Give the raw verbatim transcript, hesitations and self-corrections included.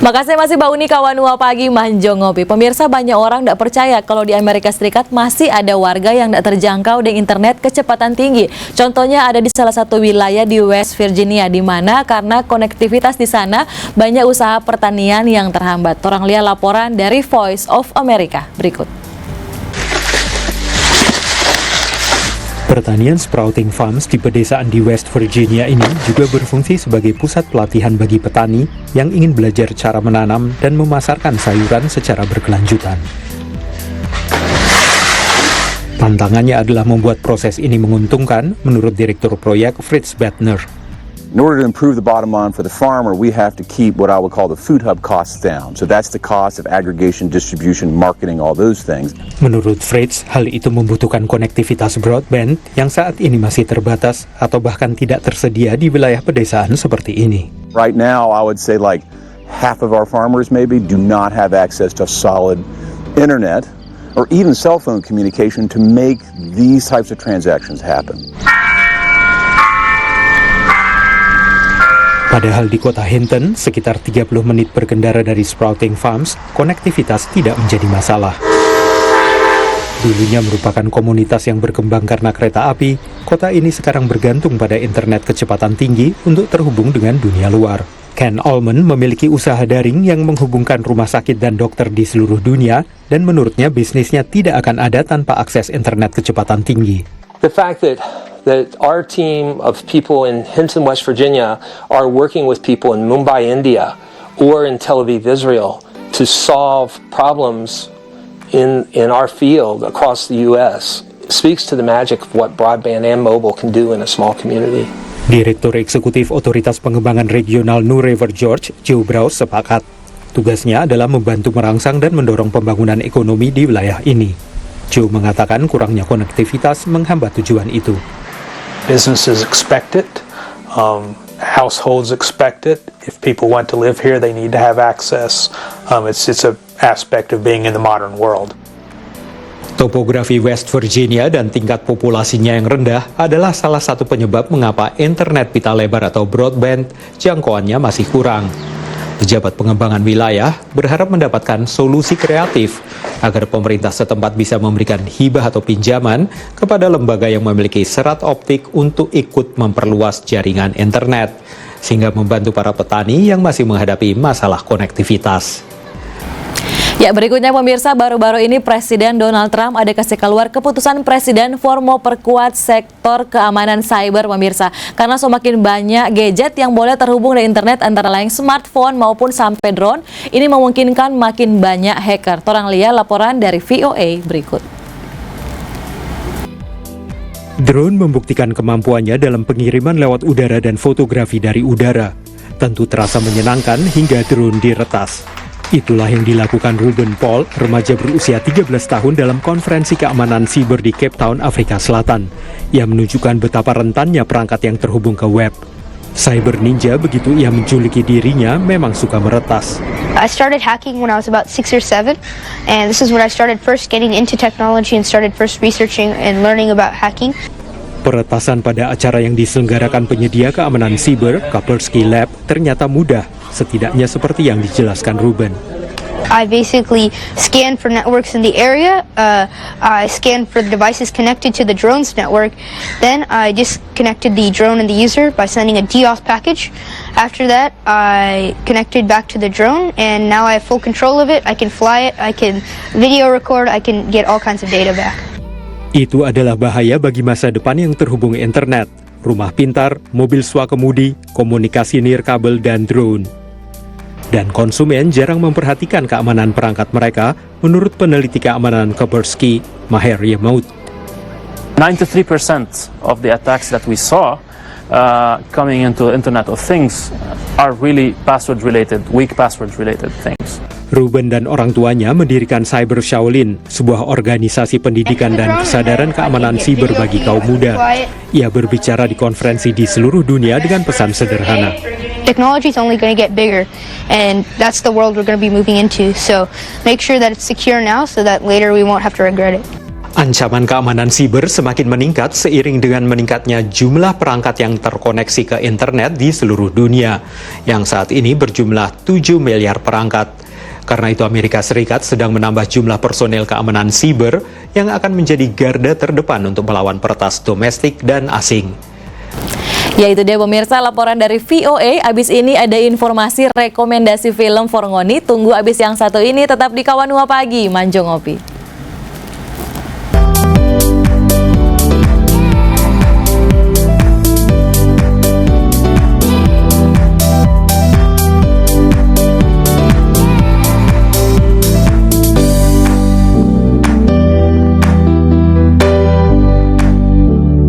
Makasih masih Bauni kawan Ua Pagi Manjo Ngopi. Pemirsa, banyak orang ndak percaya kalau di Amerika Serikat masih ada warga yang ndak terjangkau deng internet kecepatan tinggi. Contohnya ada di salah satu wilayah di West Virginia, di mana karena konektivitas di sana banyak usaha pertanian yang terhambat. Torang lia laporan dari Voice of America berikut. Pertanian Sprouting Farms di pedesaan di West Virginia ini juga berfungsi sebagai pusat pelatihan bagi petani yang ingin belajar cara menanam dan memasarkan sayuran secara berkelanjutan. Tantangannya adalah membuat proses ini menguntungkan, menurut Direktur Proyek Fritz Bettner. In order to improve the bottom line for the farmer, we have to keep what I would call the food hub costs down. So that's the cost of aggregation, distribution, marketing, all those things. Menurut Fritz, hal itu membutuhkan konektivitas broadband yang saat ini masih terbatas atau bahkan tidak tersedia di wilayah pedesaan seperti ini. Right now, I would say, like, half of our farmers maybe do not have access to solid internet or even cell phone communication to make these types of transactions happen. Padahal di kota Hinton, sekitar tiga puluh menit berkendara dari Sprouting Farms, konektivitas tidak menjadi masalah. Dulunya merupakan komunitas yang berkembang karena kereta api, kota ini sekarang bergantung pada internet kecepatan tinggi untuk terhubung dengan dunia luar. Ken Ullman memiliki usaha daring yang menghubungkan rumah sakit dan dokter di seluruh dunia, dan menurutnya bisnisnya tidak akan ada tanpa akses internet kecepatan tinggi. The fact that, that our team of people in Hinton, West Virginia, are working with people in Mumbai, India, or in Tel Aviv, Israel, to solve problems in, in our field across the U S speaks to the magic of what broadband and mobile can do in a small community. Direktur Eksekutif Otoritas Pengembangan Regional New River Gorge, Joe Brown, sepakat. Tugasnya adalah membantu merangsang dan mendorong pembangunan ekonomi di wilayah ini. Joe mengatakan kurangnya konektivitas menghambat tujuan itu. Businesses expect it, um, households expect it. If people want to live here, they need to have access. Um, it's, it's a aspect of being in the modern world. Topografi West Virginia dan tingkat populasinya yang rendah adalah salah satu penyebab mengapa internet pita lebar atau broadband jangkauannya masih kurang. Pejabat pengembangan wilayah berharap mendapatkan solusi kreatif agar pemerintah setempat bisa memberikan hibah atau pinjaman kepada lembaga yang memiliki serat optik untuk ikut memperluas jaringan internet, sehingga membantu para petani yang masih menghadapi masalah konektivitas. Ya, berikutnya pemirsa, baru-baru ini Presiden Donald Trump ada kasih keluar keputusan Presiden for mau perkuat sektor keamanan cyber, pemirsa. Karena semakin banyak gadget yang boleh terhubung dengan internet, antara lain smartphone maupun sampai drone, ini memungkinkan makin banyak hacker. Torang lia laporan dari V O A berikut. Drone membuktikan kemampuannya dalam pengiriman lewat udara dan fotografi dari udara. Tentu terasa menyenangkan hingga drone diretas. Itulah yang dilakukan Ruben Paul, remaja berusia tiga belas tahun, dalam konferensi keamanan siber di Cape Town, Afrika Selatan. Ia menunjukkan betapa rentannya perangkat yang terhubung ke web. Cyber ninja, begitu ia menjuluki dirinya, memang suka meretas. I started hacking when I was about six or seven, and this is when I started first getting into technology and started first researching and learning about hacking. Peretasan pada acara yang diselenggarakan penyedia keamanan siber, Kaspersky Lab, ternyata mudah, setidaknya seperti yang dijelaskan Ruben. I basically scan for networks in the area. Uh, I scan for the devices connected to the drone's network. Then I just connected the drone and the user by sending a DOS package. After that, I connected back to the drone, and now I have full control of it. I can fly it, I can video record, I can get all kinds of data back. Itu adalah bahaya bagi masa depan yang terhubung internet. Rumah pintar, mobil swakemudi, komunikasi nirkabel, dan drone. Dan konsumen jarang memperhatikan keamanan perangkat mereka, menurut peneliti keamanan Kaspersky, Maher Yamaout. Ninety-three percent of the attacks that we saw, uh, coming into Internet of Things are really password related, weak password related things. Ruben dan orang tuanya mendirikan Cyber Shaolin, sebuah organisasi pendidikan dan kesadaran keamanan siber bagi kaum muda. Ia berbicara di konferensi di seluruh dunia dengan pesan sederhana. Technology is only going to get bigger, and that's the world we're going to be moving into. So make sure that it's secure now so that later we won't have to regret it. Ancaman keamanan siber semakin meningkat seiring dengan meningkatnya jumlah perangkat yang terkoneksi ke internet di seluruh dunia, yang saat ini berjumlah tujuh miliar perangkat. Karena itu, Amerika Serikat sedang menambah jumlah personel keamanan siber yang akan menjadi garda terdepan untuk melawan peretas domestik dan asing. Ya, itu dia pemirsa laporan dari V O A. Abis ini ada informasi rekomendasi film for ngoni. Tunggu abis yang satu ini, tetap di Kawanua Pagi, manjo ngopi.